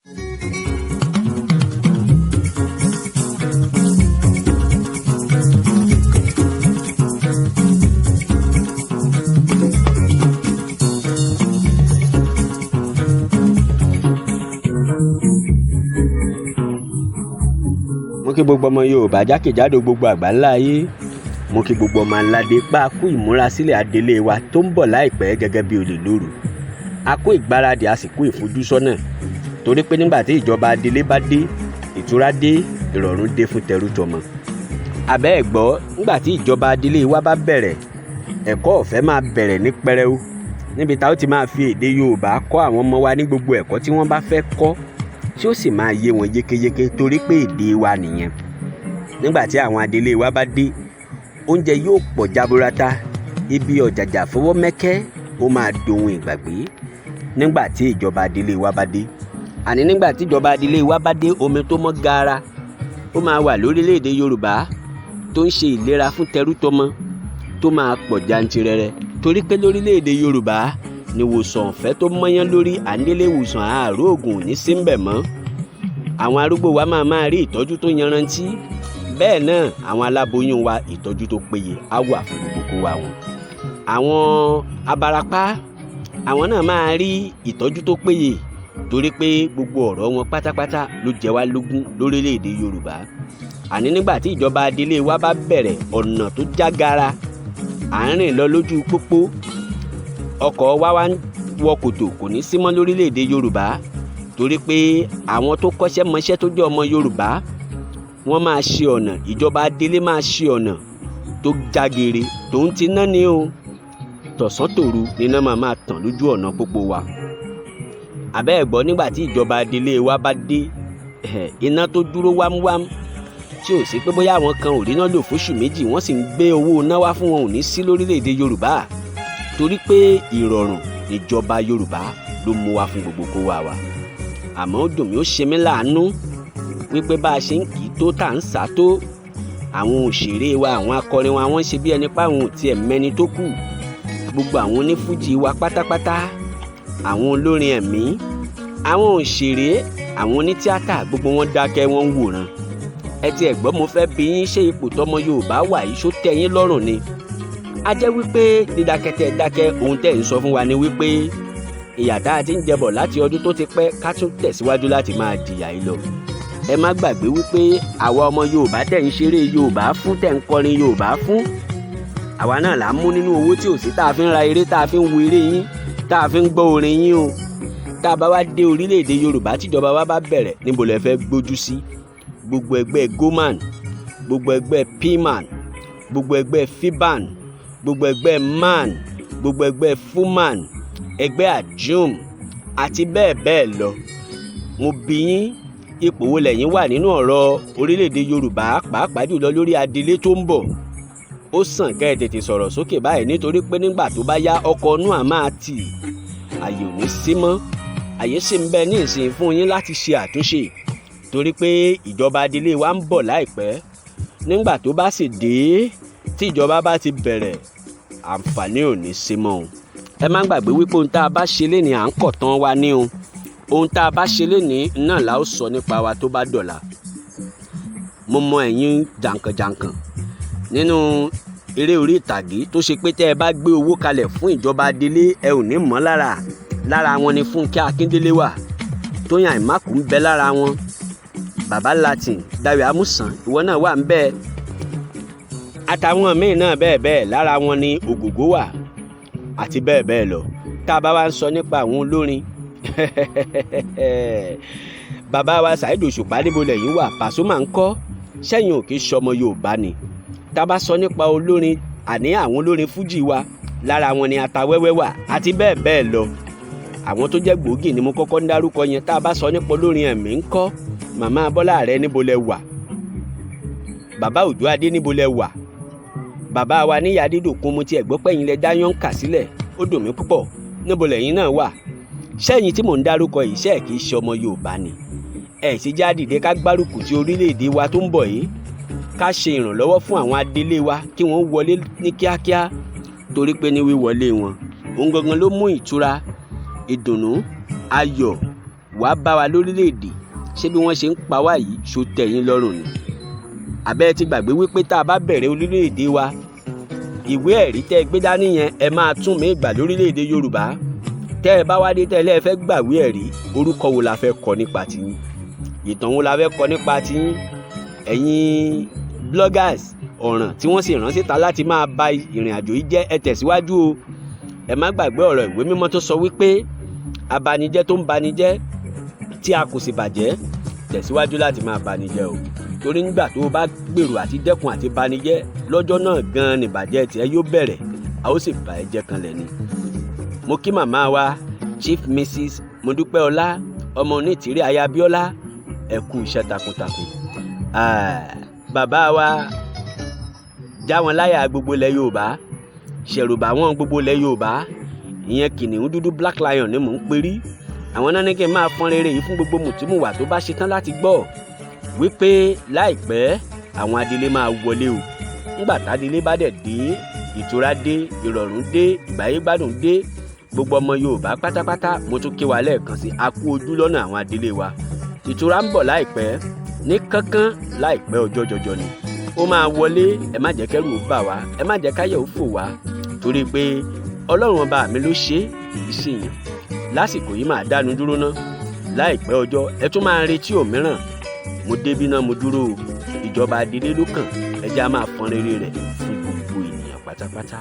Mo kí gbogbo ọmọ Yorùbá jákèjádò gbogbo àgbáńlá ayé. Mo kí gbogbo ọmọ aládé pa kú ìmúrasílẹ̀ adelé wa tó ń bọ̀ láìpẹ́ gẹ́gẹ́ bí olè lóru. A kó ìgbáradì, a sì kú ìfojúsọ́nà, torí pé nígbà tí ìjọba adelé bá dé, ìtura dé, ìrọ̀rùn dé fún tẹrú tọmọ. Àbẹ́ ẹ̀ gbọ́, nígbà tí ìjọba adelé wa bá bẹ̀rẹ̀, ẹ̀kọ́ ọ̀fẹ́ máa bẹ̀rẹ̀ ní pẹrẹu, níbi tá ó ti máa fi èdè Yorùbá kọ́ àwọn ọmọ wa ní gbogbo ẹ̀kọ́ tí wọ́n bá fẹ́ kọ́, tí ó sì máa yé wọn yékéyéké, torí pé èdè wa nìyẹn. Nígbà tí àwọn adelé wa bá dé, oúnjẹ yóò pọ̀ jaburata, ibi ọ̀jàjà fọwọ́ mẹ́kẹ́ ó máa dohun ìgbàgbé nígbà tí ìjọba adelé wa bá dé. Àní nígbà tí ìjọba adelé wa bá dé, omi tó mọ́ gaara ó máa wà lórílẹ̀‐èdè Yorùbá tó ń ṣe ìlera fún tẹrútọmọ, tó máa pọ̀ jantirẹrẹ, torí pé lórílẹ̀‐èdè Yorùbá níwòsàn ọ̀fẹ́ tó mọ́yán lórí àndélé ìwòsàn àárò ògùn ní síbẹ̀ mọ́. Àwọn arúgbó wa máa máa rí ìtọ́jú tó yanrantí. Bẹ́ẹ̀ náà àwọn aláboyún wa, ìtọ́jú tó péye á wà fún gbogbo kó wa wọn. Àwọn abarapá, àwọn náà máa rí ìtọ́jú tó péye, torí pé gbogbo ọ̀rọ̀ wọn pátápátá ló jẹ wá lógún lórílẹ̀‐èdè Yorùbá. Àní nígbà tí ìjọba adelé wa bá bẹ̀rẹ̀, ọ̀nà tó jágara, à ń rìn lọ lójú pópó, ọkọ̀ wa wá ń wọ kòtò, kò ní sí mọ́ lórílẹ̀‐èdè Yorùbá, torí pé àwọn tó kọ́ṣẹ́ mọṣẹ́ tó jẹ́ ọmọ Yorùbá, wọ́n máa ṣe ọ̀nà. Ìjọba adelé máa ṣe ọ̀nà tó jágere, tòun ti ná ní o, tọ̀sán tòru níná máa máa tàn lójú ọ̀nà pópó wa. Àbẹ́ ẹ̀ gbọ́, nígbà tí ìjọba adelé wa bá dé, iná tó dúró wámúwám, tí ò sí pé bóyá àwọn kan ò ríná lò fóṣù 2, wọ́n sì ń gbé owó iná wá fún wọn, ò ní sí lórílẹ̀‐èdè Yorùbá, torí pé ìrọ̀rùn ìjọba Yorùbá ló mú wá fún gbogbo kó wa wa. Àmọ́ ó dùn mí, ó ṣe mí láàánú wípé bá a ṣe ń kì í tó, tà ń sá tó, àwọn òṣèré wa, àwọn akọrin wa, wọ́n ṣe bí ẹni pé àwọn ò tiẹ̀ mẹ́ni tó kù. Gbogbo àwọn onífújì wa pátápátá, àwọn olórin ẹ̀mí, àwọn òṣèré, àwọn onítíátà, gbogbo wọn dákẹ́, wọ́n ń wòran. Ẹ tiẹ̀ gbọ́, mo fẹ́ bi yín, ṣé ipò tọmọ Yorùbá wà yìí, ṣó tẹ́ yín lọ́rùn ni? A jẹ́ wípé dídákẹ́tẹ́ dákẹ́, ohun tẹ́ ń sọ fún wa ni wípé ìyà tá a ti ń jẹbọ̀ láti ọdún tó ti pẹ́, ká tún tẹ̀síwájú láti máa jìyà yìí lọ. Ẹ má gbàgbé wípé àwa ọmọ Yorùbá tẹ̀ ń ṣeré Yorùbá fún, tẹ̀ ń kọrin Yorùbá fún, àwa náà là ń mú nínú owó tí ò sí tá a fi ń ra eré, tá a fi ń wo eré yín, tá a fi ń gbọ́ orin yín o. Tá a bá wá dé orílẹ̀-èdè Yorùbá, tíjọba wa bá bẹ̀rẹ̀, níbo lẹ fẹ́ gbójú sí? Gbogbo ẹgbẹ́ goman, gbogbo ẹgbẹ́ pman, gbogbo ẹgbẹ́ fiban, gbogbo ẹgbẹ́ man, gbogbo ẹgbẹ́ fuman, ẹgbẹ́ ajum àti bẹ́ẹ̀ bẹ́ẹ̀ lọ, mo bi yín, ipò wo lẹ̀yin wà nínú ọ̀rọ̀ orílẹ̀-èdè Yorùbá, pàápàá jùlọ lórí adelé tó ń bọ̀? Ó sàn kẹ́ ẹ tètè sọ̀rọ̀ sókè báyìí, nítorí pé nígbà tó bá yá, ọkọ̀ inú à máa tì, àyè ò ní sí mọ́. Àyè sì ń bẹ ní ìsìn fún yín láti ṣe àtúnṣe, torí pé ìjọba adelé wa ń bọ̀ láìpẹ́. Nígbà tó bá sì dé, tí ìjọba bá ti bẹ̀rẹ̀, àǹfààní ò ní sí mọ́ o. Ẹ má gbàgbé wípé ohun tá a bá ṣe lénìí, à ń kọ̀ tán wa ní o. Ohun tá a bá ṣe lénìí náà la ó sọ nípa wa tó bá dọ̀la. Mo mọ ẹ̀yin jàǹkànjàǹkàn nínú eré orí ìtàgé tó ṣe pé tẹ́ ẹ bá gbé owó kalẹ̀ fún ìjọba adelé, ẹ ò ní mọ̀ lára. Lára wọn ni Fúnkẹ́ Akíndélé wà, Tóyìn Àìmákù ń bẹ lára wọn, Bàbá Latin, Dayọ̀ Àmúsàn, ìwọ náà wà ń bẹ, àtàwọn míì náà bẹ́ẹ̀ bẹ́ẹ̀. Lára wọn ni Ògògó wà àti bẹ́ẹ̀ bẹ́ẹ̀ lọ. Tá a bá wá ń sọ nípa àwọn olórin, bàbá wa Saheed Òṣùpá, níbo lẹ́yìn wà? Pasuma ń kọ́? Sẹ́yìn ò kì í ṣọmọ Yorùbá ni? Tá a bá sọ nípa olórin, àní àwọn olórin fújì wa, lára wọn ni Atawẹ́wẹ́ wà àti bẹ́ẹ̀ bẹ́ẹ̀ lọ. Àwọn tó jẹ́ gbòógì ni mo kọ́kọ́ ń dárúkọ yẹn. Tá a bá sọ nípa olórin ẹ̀mí ń kọ́? Màmá Bọ́lá rẹ, níbo lẹ wà? Bàbá Òjó Adé, níbo lẹ wà? Bàbá wa níyà Adédòkun, mo tiẹ̀ gbọ́ pẹ́yìn lẹ dá yọ̀ǹkà sílẹ̀, ó dùn mí púpọ̀. Níbo lẹ́yìn náà wà? Sẹ́yìn tí mò ń dárúkọ yìí, ṣe kì í ṣe ọmọ Yorùbá ni? Ẹ̀ ṣe já dìde ká gbárùkù ti orílẹ̀-èdè wa tó ń bọ̀ yìí, ká ṣe ìrànlọ́wọ́ fún àwọn adelé wa kí wọ́n wọlé ní kíákíá, torí pé ní wíwọlé wọn, òun gangan ló mú ìtura, ìdùnnú, ayọ̀ Wàá bá wa lórílẹ̀‐èdè. Ṣé bí wọ́n ṣe ń pa wá yìí, ṣó tẹ́ yín lọ́rùn ni? Àbẹ́ ti gbàgbé wípé tá a bá bẹ̀rẹ̀ orílẹ̀‐èdè wa, ìwé ẹ̀rí tẹ́ ẹ gbé dání yẹn, ẹ máa tún mí gbà lórílẹ̀‐èdè Yorùbá. Tẹ́ ẹ bá wá dé tẹ́lẹ̀, ẹ fẹ́ gbàwé ẹ̀rí, orúkọ wo la fẹ́ kọ nípa tiyín? Ìtàn wo la fẹ́ kọ nípa tiyín? Ẹ̀yin bloggers ọ̀ràn tí wọ́n sì rán síta láti máa ba ìrìn àjò yìí jẹ́, ẹ tẹ̀síwájú o. Ẹ má gbàgbé ọ̀rọ̀ ìwé mímọ́ tó sọ wípé abanijẹ́ tó ń banijẹ́ tí a kò sì bàjẹ́, tẹ̀síwájú láti máa banijẹ́ o, torí nígbà tó o bá gbèrò àti dẹ́kun àti banijẹ́, lọ́jọ́ náà gan-an nìbàjẹ́ tiẹ̀ yóò bẹ̀rẹ̀, a ó sì bà ẹ́ jẹ́ kanlẹ̀ ni. Mo kí màmá wa, Chief Mrs Modúpẹ́ọlá ọmọ Onítìrí aya Abíọ́lá, ẹ kú iṣẹ́ takuntakun. Bàbá wa já wọn láyà gbogbo ilẹ̀ Yorùbá, ṣẹ̀rùbà wọn gbogbo ilẹ̀ Yorùbá, ìyẹn kìnìún dúdú, Black Lion ni mò ń perí. Àwọn náà ní kí n máa fọ́n rere yìí fún gbogbo mùtúmùwà tó bá ṣetán láti gbọ́ wípé láìpẹ́, àwọn adelé máa wọlé o. Ńgbà tádélé bá dẹ̀ dé, ìtura dé, ìrọ̀rùn dé, ìgbáyégbádùn dé gbogbo ọmọ Yorùbá pátápátá. Mo tún kí wa lẹ́ẹ̀kan sí, a kú ojú lọ́nà àwọn adelé wa. Ìtura ń bọ̀ láìpẹ́ ní kánkán, láìpẹ́ ọjọ́ jọjọ ni ó máa wọlé. Ẹ má jẹ́ kẹ́rù ó bà wá, ẹ má jẹ́ káyọ̀ ó fò wá, torí pé Ọlọ́run ọba mi ló ṣe é, kì í ṣèyàn. Lásìkò yìí, máa dánu dúró ná. Láìpẹ́ ọjọ́, ẹ tún máa retí òmíràn. Mo débí náà, mo dúró o. Ìjọba adelé ló kàn. Ẹ jẹ́ á máa fọn rere rẹ̀ fún gbogbo ènìyàn pátápátá.